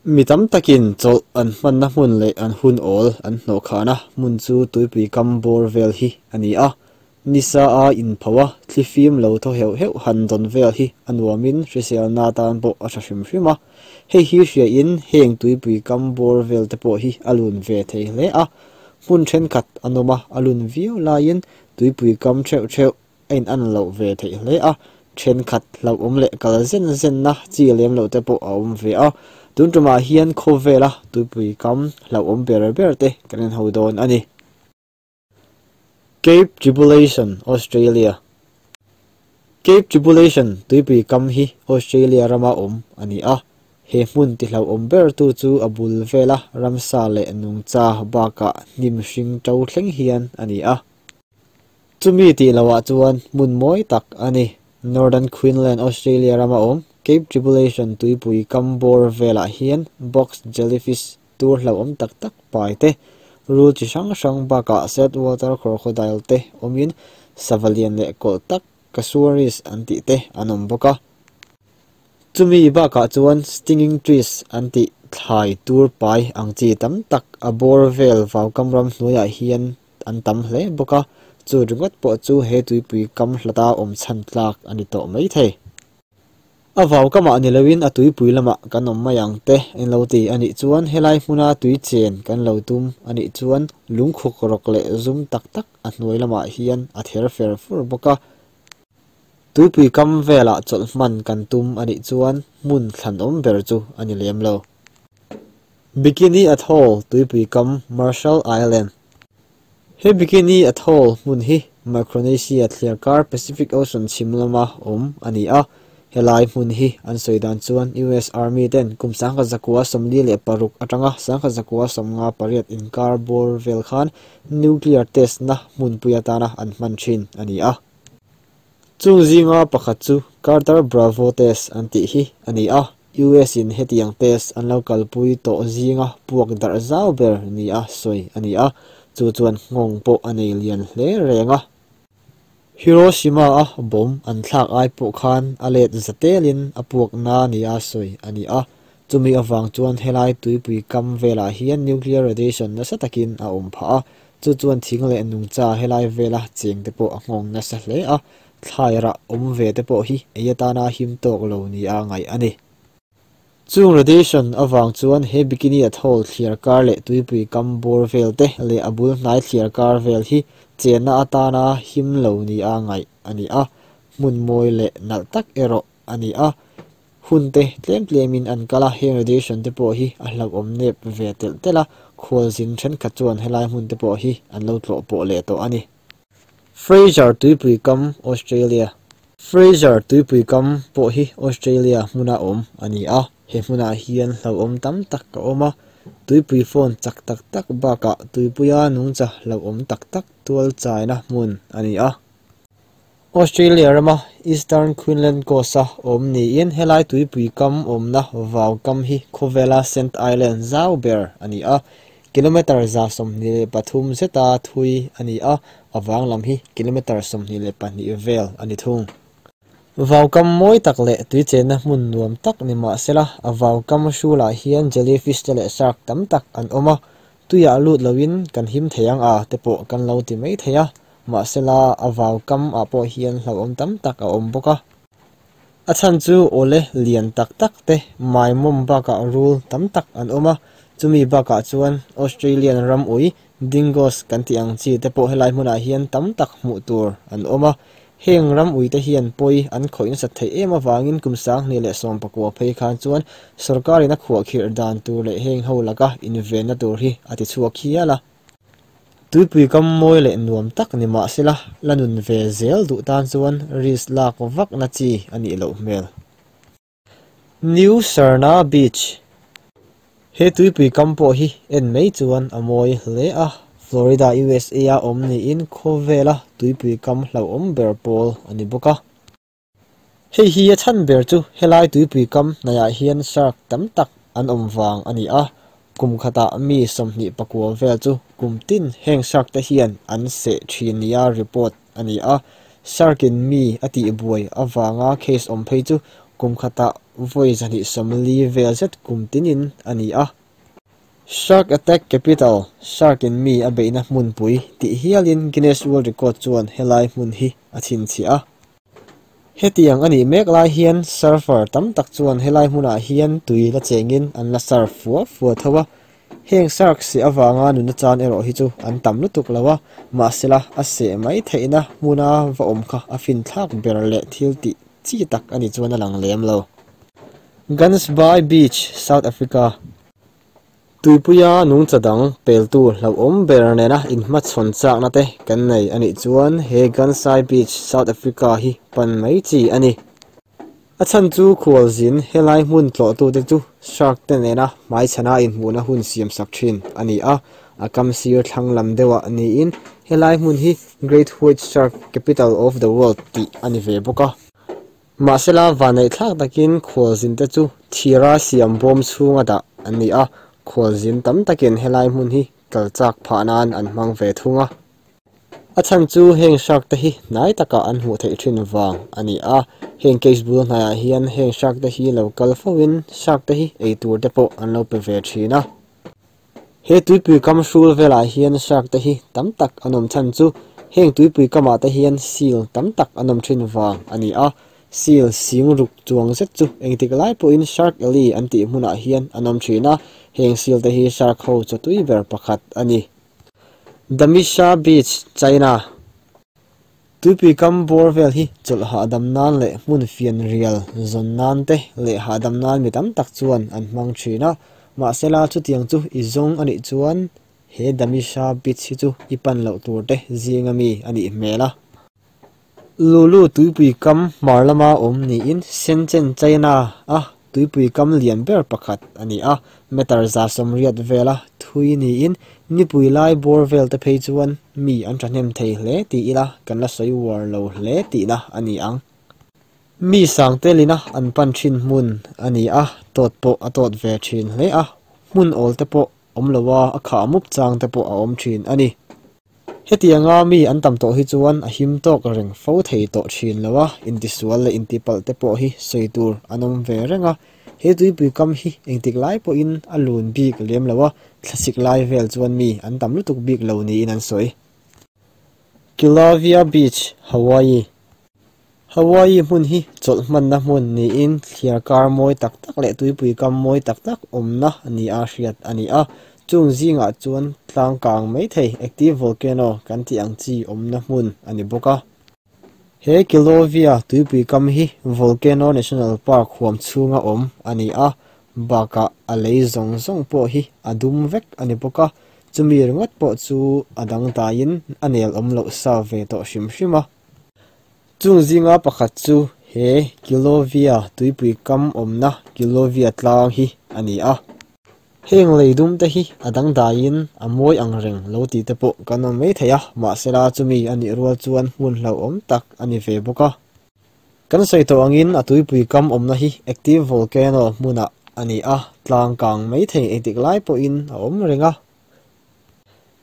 Mi tam takin chawlh an hmanna hmun leh an hun awl an hnawhkhahna hmun chu tuipui kam bawr vel hi a ni a. Nisa a inpho a, thlifim lo thaw heuh heuh han dawn vel hi a nuamin hriselna atan pawh a tha hrim hrim a. Hei hi hriain heng tuipui kam bawr vel te pawh hi a lun ve thei hle a. Hmun thenkhat a nawm a, a lun viau laiin tuipui kam theuh theuh a in an loh ve theih hle a, thenkhat hlauhawm leh kal zen zenna chi lem loh te pawh a awm ve a. Tun tumah hian khawvela tuipui kam hlauhawm ber ber te kan en ho dawn a ni. Cape Tribulation, Australia Cape Tribulation tuipui kam hi Australia rama awm a ni a, he hmun ti hlauhawm ber tu chu a bul vela ramsa leh nungcha bakah hnim hring to thleng hian a ni a. Chumi tih lohah chuan hmun mawi tak a ni. Northern Queensland, Australia rama awm Cape Tribulation tuipui kam bawr velah hian box jellyfish tur hlauhawm tak tak pai te, rul chi hrang hrang bakah saltwater crocodile te awmin sava lian leh kawlh tak cassowaries an tih te an awm bawk a. Chumi bakah chuan stinging trees an tih thlai tur pai ang chi tam tak a bawr vel vaukam ram hnuaiah hian an tam hle bawk a, chu ringawt pawh chu he tuipui kam hlata awm chhan tlak a ni tawh mai thei. A vau kamah ni loin a tuipui lamah kan awm mai ang te in lo ti a nih chuan helai hmuna tui chen kan lo tum a nih chuan lungkhuk rawk leh zum tak tak a hnuai lamah hian a ther fer fur bawk a. Tuipui kam velah chawlh hman kan tum a nih chuan hmun thlanawm ber chu a ni lem lo. Bikini Atoll tuipui kam Marshall Island He Bikini Atoll hmun hi Micronesia thliarkar Pacific Ocean chhim lama awm a ni a. Helai hmun hi an sawi dan chuan US Army ten kum 1946 atanga 1958 inkar bawr vel khan nuclear test na hmunpui atana an hman thin a ni a. Chung zinga pakhat chu Carter Bravo test an tih hi a ni a. US in hetiang test an lo kalpui tawh zinga puak darh zau ber ni a sawi a ni a, chu chuan nghawng pawh a nei lian hle reng a. Hiroshima a bomb an thlak ai pawh khan a let za telin a puak na ni a sawi a ni a, chumi avang chuan helai tuipui kam velah hian nuclear radiation nasa takin a awm phah a, chu chuan thing leh nungcha helai vela cheng te pawh a nghawng nasa hle a, Thlai rah awm ve te pawh hi ei atana him tawk lo nia ngaih a ni. Chung radiation avang chuan he Bikini Atoll thliar kar leh tuipui kam bawr vel te leh a bul hnai thliar kar vel hi chenna atana him lo nia ngaih a ni a, hmun mawi leh nalh tak erawh a ni a. Hun te tlem tlemin an kal a, heng radiation te pawh hi a hlauhawm nep ve telh telh a, khualzin thenkhat chuan helai hmun te pawh hi an lo tlawh pawh leh tawh a ni. Fraser tuipui kam, Australia. Fraser tuipui kam pawh hi Australia hmuna awm a ni a, he hmunah hian hlauhawm tam tak a awm a, tuipui fawn chak tak tak bakah tuipuia nungcha hlauhawm tak tak tual chaina hmun a ni a. Australia rama Eastern Queensland Coast-a awm niin helai tuipui kam awmna vau kam hi khawvela Sand Island zau ber a ni a, Kilometre 123 zeta thui a ni a, a vang lam hi kilometre 22 vel a ni thung. Vaukam mawi tak leh tuichenna hmun nuam tak ni mah sela, a vaukam hrulah hian jellyfish te leh shark tam tak an awm a, tuiah lut loin kan him thei ang a te pawh kan lo ti mai thei a, mahsela a vaukam ah pawh hian hlauhawm tam tak a awm bawk a. A chhan chu awle lian tak tak te maimawm bakah rul tam tak an awm a, chumi bakah chuan Australian ram ui dingoes kan tih ang chi te pawh helai hmunah hian tam tak hmuh tur an awm a. Heng ram ui te hian pawi an khawih nasat theih em avangin kum 2019 phei khan chuan sorkarin a khuahkhirh dan tur leh heng ho laka invenna tur hi a ti chhuak hial a. Tuipui kam mawi leh nuam tak ni mah sela, la nun ve zel duh tan chuan risk lak vak na chi a nih loh hmel. New Sarna Beach He tuipui kam pawh hi en mai chuan a mawi hle a, Florida, USA a awm niin khawvela tuipui kam hlauhawm ber pawl a ni bawk a. Hei hi a chhan ber chu helai tuipui kam hnaiah hian shark tam tak an awm vang a ni a, kum khatah mi 29 vel chu kum tin heng shark te hian an seh thin nia report a ni a, shark in mi a tihbuai avanga case awm phei chu kum khatah vawi 240 vel zet kum tinin a ni a. Shark Attack Capital, Shark in mi a beihna hmunpui tih hialin Guinness World Record chuan helai hmun hi a chhinchhiah a. Hetiang a nih mek lai hian surfer tam tak chuan helai hmunah hian tui la chengin an la surf fua fua tho a. Heng shark seh avanga nuna chan erawh hi chu an tam lutuk lo a, mahsela a seh mai theihna hmuna va awm kha a finthlak ber leh thil tih chi tak a ni chuan a lang lem lo. Gansbaai Beach, South Africa. Tuipuia nungcha dang peltu hlauhawm ber nena inhmachhawn chakna te kan nei a nih chuan he Gansbaai Beach, South Africa hi pan mai chi a ni. A chhan chu khualzin helai hmun tlawhtute chu shark te nena hmaichhana inhmuhna hun siam sak thin a ni a, a kam sir thlang lam deuhah niin helai hmun hi Great White Shark Capital of the World tih a ni ve bawk a. Mahsela vanneih thlak takin khualzin te chu thira siam bawm chhunga dah an ni a, khualzin tam takin helai hmun hi kal chak phah nan an hmang ve thung a. A chhan chu heng shark te hi hnai takah an hmuh theih thin vang a ni a, heng cage bul hnaiah hian heng shark te hi lo kal foin shark te hi ei tur te pawh an lo pe ve thin a. He tuipui kam hrul velah hian shark te hi tam tak an awm chhan chu heng tuipui kamah te hian seal tam tak an awm thin vang a ni a, seal sing ruk chuang zet chu engtik lai pawhin Shark Alley an tih hmunah hian an awm thin a, heng seal te hi shark ho chawtui ber pakhat a ni. Damisha Beach, China. Tuipui kam bawr vel hi chawlh hahdam nan leh hmun fian rial zawn nan te leh hahdam nan mi tam tak chuan an hmang thin a, mahsela chutiang chu i zawng a nih chuan he Damisha Beach hi chu i pan loh tur te zinga mi a nih hmel a. Lulu tuipui kam hmar lama awm niin Shenzhen, China a tuipui kam lian ber pakhat a ni a, meter 180 vela thui niin nipui lai bawr vel te phei chuan mi an thahnem thei hle ti ila kan la sawi uar lo hle tihna a ni ang. Mi sang telina an pan thin hmun a ni a, tawt pawh a tawt ve thin hle a, hmun awl te pawh awm loa a khah mup chang te pawh a awm thin a ni. Hetianga mi an tam tawh hi chuan a him tawk reng fo thei tawh thin lo a, intisual leh intipalh te pawh hi sawi tur an awm ve reng a, he tuipui kam hi engtik lai pawhin a lun bik lem lo a, thlasik lai vel chuan mi an tam lutuk bik lo niin an sawi. Kilauea Beach, Hawaii. Hawaii hmun hi chawlh hmanna hmun niin thliar kar mawi tak tak leh tuipui kam mawi tak tak awmna ni a hriat a ni a, chung zingah chuan tlang kang mai thei active volcano kan tih ang chi awmna hmun a ni bawk a. He Kilauea tuipui kam hi Volcano National Park huam chhunga awm a ni a, bakah a lei zawng zawng pawh hi a dum vek a ni bawk a, chumi ringawt pawh chu a dangdaiin a nel awm loh sa ve tawh hrim hrim a. Chung zinga pakhat chu he Kilauea tuipui kam awmna Kilauea tlang hi a ni a. Heng lei dum te hi a dangdaiin a mawi ang reng lo tih te pawh kan awm mai thei a, mahsela chumi a nih rual chuan hmun hlauhawm tak a ni ve bawk a. Kan sawi tawh angin a tuipui kam awmna hi active volcano hmunah a ni a, tlang kang mai thei engtik lai pawhin a awm reng a.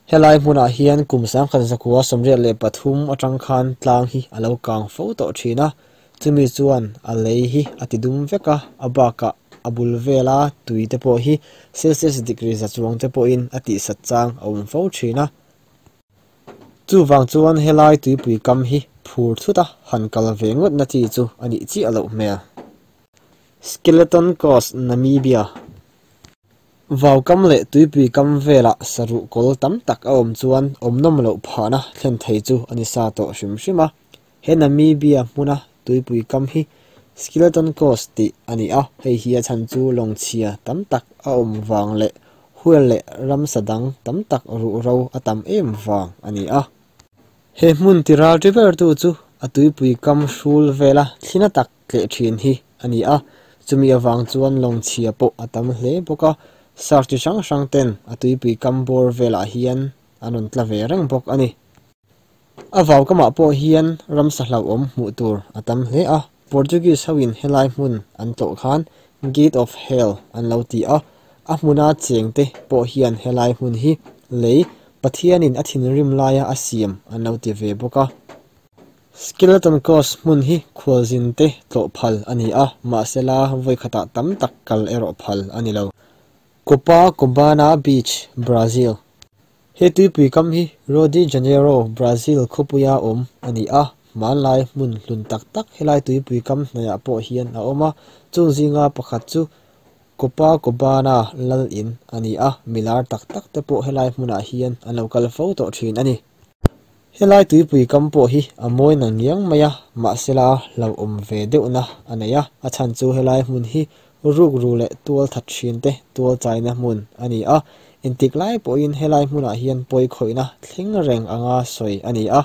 Helai hmunah hian kum 1983 atang khan tlang hi a lo kang fo tawh thin a, chumi chuan a lei hi a ti dum vek a, a bakah a bul vela tui te pawh hi Celsius degree za chuang te pawhin a tihsat chang a awm fo thin a. Chuvang chuan helai tuipui kam hi phur thut a han kal ve ngawt na chi chu a nih chiah loh hmel. Skeleton Coast, Namibia. Vau kam leh tuipui kam velah saruh kawl tam tak a awm chuan awm nawm loh phahna thlen thei chu a ni sa tawh hrim hrim a. He Namibia hmuna tuipui kam hi Skeleton Coast tih a ni a, hei hi a chhan chu lawngchhia tam tak a awm vang leh whale leh ramsa dang tam tak ruhro a tam em vang a ni a. He hmun ti ral ri ber tu chu a tuipui kam hrul vela thlina tak tleh thin hi a ni a, chumi avang chuan lawngchhia pawh a tam hle bawk a, shark chi hrang hrang ten a tuipui kam bawr velah hian an rawn tla ve reng bawk a ni. A vau kamah pawh hian ramsa hlauhawm hmuh tur a tam hle a, Portuguese hoin helai hmun an tlawh khan Gate of Hell an lo ti a, a hmuna cheng te pawh hian helai hmun hi lei Pathianin a thinrim laia a siam an lo ti ve bawk a. Skeleton Coast hmun hi khualzin te tlawh phal a ni a, mahsela vawi khatah tam tak kal erawh phal a ni lo. Copacabana Beach, Brazil. He tuipui kam hi Rio de Janeiro, Brazil khawpuia awm a ni a, hmanlai hmun hlun tak tak helai tuipui kam hnaihah pawh hian a awm a, chung zinga pakhat chu Copacabana lal in a ni a, milar tak tak te pawh helai hmunah hian an lo kal fo tawh thin a ni. Helai tuipui kam pawh hi a mawi na ngiang mai a, mahsela hlauhawm ve deuhna a nei a, a chhan chu helai hmun hi rukru leh tual that thin te tual chaina hmun a ni a, engtik lai pawhin helai hmunah hian pawi khawihna thleng reng anga sawi a ni a.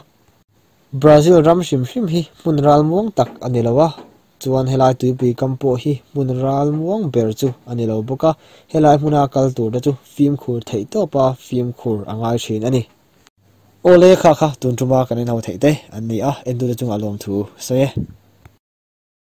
Brazil ram hrim hrim hi hmun ral muang tak a ni lo a, chuan helai tuipui kam pawh hi hmun ral muang ber chu a ni lo bawk a, helai hmuna kal tur te chu fimkhur theih tawpa fimkhur a ngai thin a ni. Awle kha kha tun tuma kan inho theih te an ni a, entute chungah lawmthu sawi e.